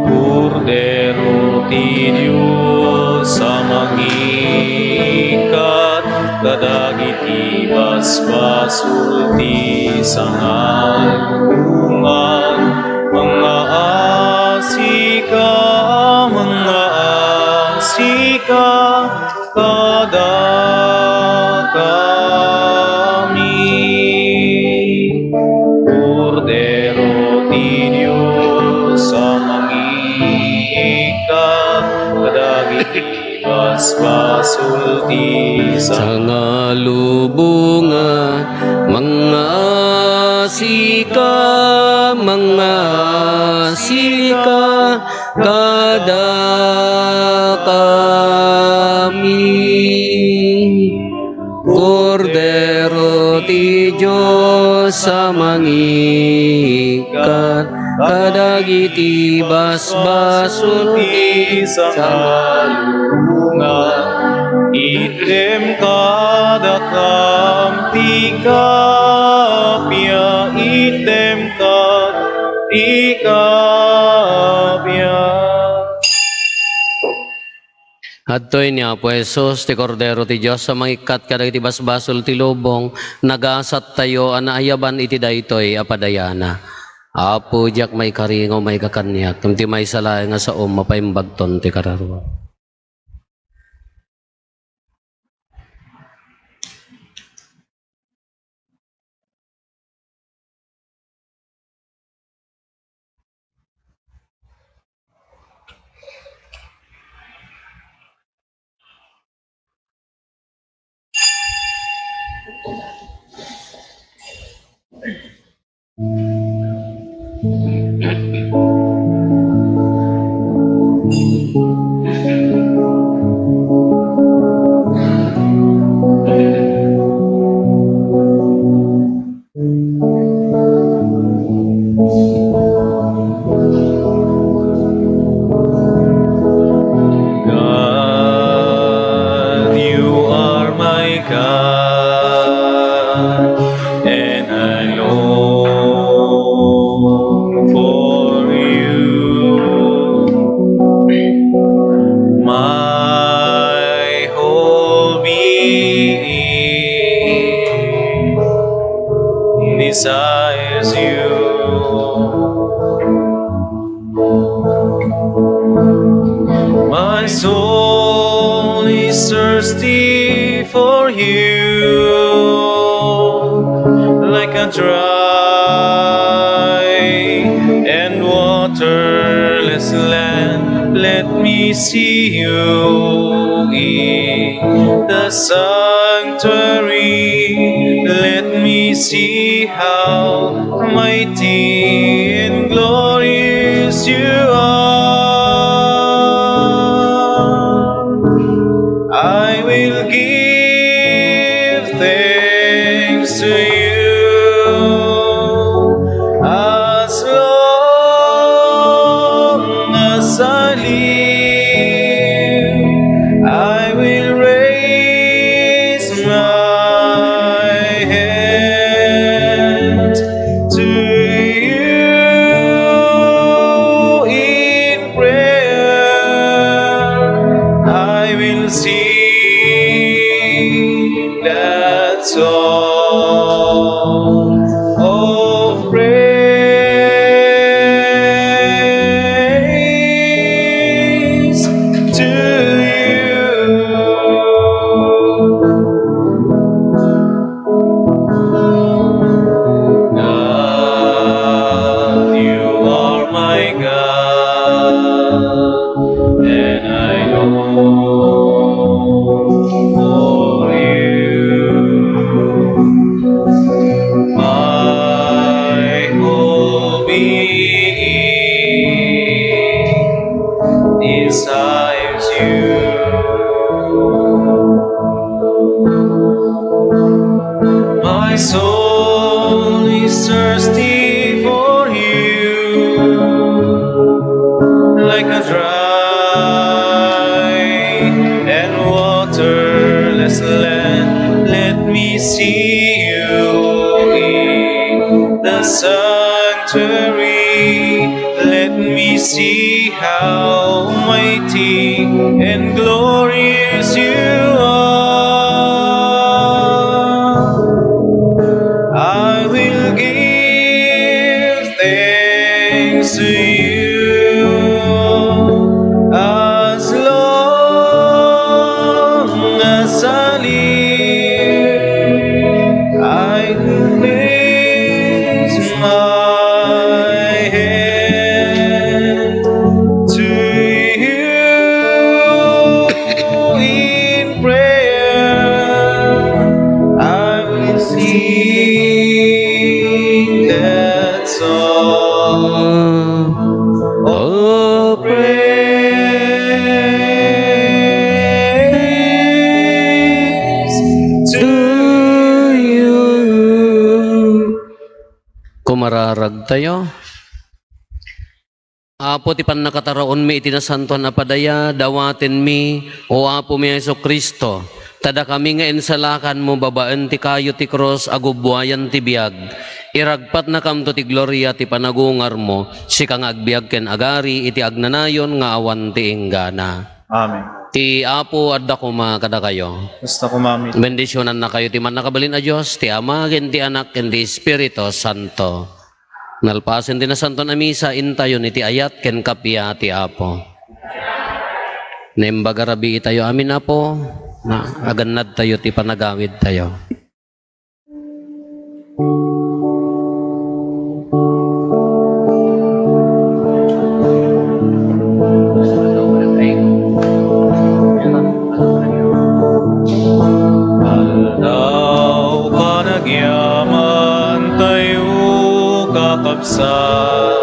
Kordero ti Dios a mangikkat kadagiti basbasol ti sangalubongan, mangngaasika, mangngaasika kadakami. Kordero ti Dios a mangikkat kadagiti basbasol ti sangalubongan, mangngaasika, mangngaasika kadakami. Kordero ti Dios a mangikkat kadagiti basbasol ti sangalubongan. Itdem kadakam ti kappia, itdem kad ti kappia. Adtoy ni Apo Jesus, ti Kordero ti Dios a mangikkat kadagiti basbasol ti lubong, nagasattayo a naayaban iti daytoy a padayana. Apo, diak maikari nga umayka kaniak, ngem ti maysa laeng a saom, mapaimbagton ti kararuam. God, you are my God, and I long for you. My whole being desires you. My soul is thirsty for you, like a dry and waterless land. Let me see you in the sanctuary. Let me see how mighty and glorious you are. I will give thanks to you as long as I live. I will raise my hand to you sanctuary. Let me see how mighty and glorious you are. I will give thanks to you as long as I live. I will raise my hand to you in prayer. I will sing that song of praise to you. Kumararag tayo. Apo, ti pannakataraonmi iti nasantoan a padaya, dawatenmi, O Apomi a Jesu-Cristo, ta dakami nga insalakanmo babaen ti kayo ti krus a gubbuayan ti biag, iragpatnakamto ti gloria ti panagungarmo, sika nga agbiag ken agari iti agnanayon nga awan ti inggana. Amen. Ti Apo adda koma kadakayo. Kasta koma met. Bendisionannakayo ti Mannakabalin a Dios, ti Ama, ken ti Anak, ken ti Espiritu Santo. Nalpasen ti nasanton a misa, intayon iti ayat ken kappia ti Apo. Naimbag a rabii tayo amin, Apo, nga agannad tayo ti panagawid tayo. Aldaw panagyaman tayo, kakabsat,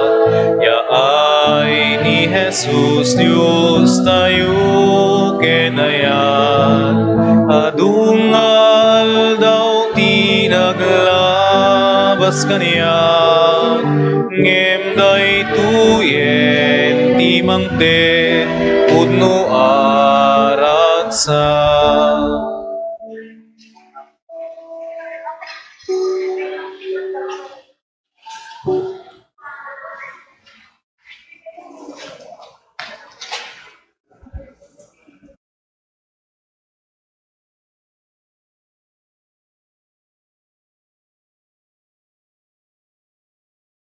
yaay ni Jesus, Dios tayo ken ayat. Adu nga aldaw ti naglabas kaniak, ngem daytoyen ti mangted